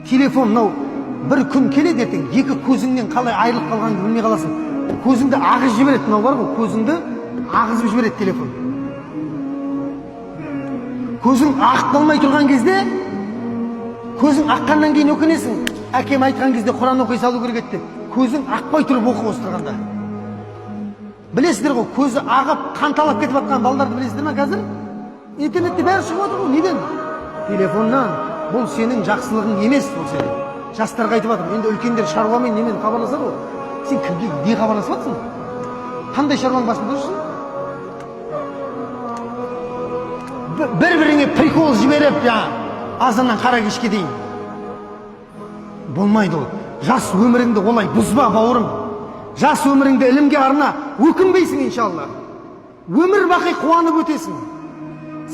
Телефон мынау бір күн келеді, ертең екі көзіңнен қалай айырылып қалғаныңды білмей қаласың. Көзіңді ағызып жібереді мынау бар ғой, көзіңді ағызып жібереді телефон. Көзің ағып қалмай тұрған кезде, көзің аққаннан кейін өкінесің, әкем айтқан кезде Құран оқи салу керек еді деп. Көзің ақпай тұрып оқы осы тұрғанда. Білесіздер ғой, көзі ағып, қанталап кетіп жатқан балаларды білесіздер ма? Қазір интернетте бәрі шығып жатыр ғой. Неден? Телефоннан. Бұл сенің жақсылығың емес, бұл сенің. Жастарға айтып жатырмын енді, үлкендер шаруамен, немен хабарласады ғой. Сен кімге не хабарласып жатырсың? Қандай шаруаның басында жүрсің? Бір біріңе прикол жіберіп, жаңа азаннан қара кешке дейін болмайды ол. Жас өміріңді олай бұзба, бауырым. Жас өміріңді ілімге арна, өкінбейсің, иншалла. Өмір бақи қуанып өтесің.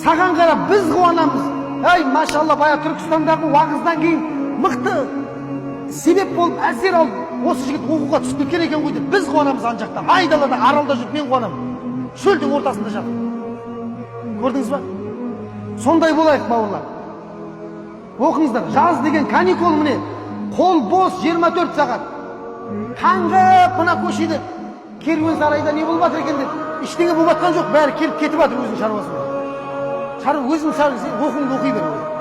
Саған қарап біз қуанамыз. Әй, машалла, бая Түркістандағы уағыздан кейін мықты себеп болып, әсер алып, осы жігіт оқуға түсіп кеткен екен ғой деп біз қуанамыз. Ана жақта, айдалада, Аралда жүріп мен қуанамын, шөлдің ортасында жатып. Көрдіңіз ба? Сондай болайық, бауырлар. Оқыңыздар. Жаз деген каникул, міне, қол бос 24 сағат. Қаңғып мына көшеде, керуен сарайда не болып жатыр екен деп, ештеңе болып жатқан жоқ, бәрі келіп кетіп жатыр өзінің шаруасымен. Шаруа өзің, сен оқуыңды оқи бер.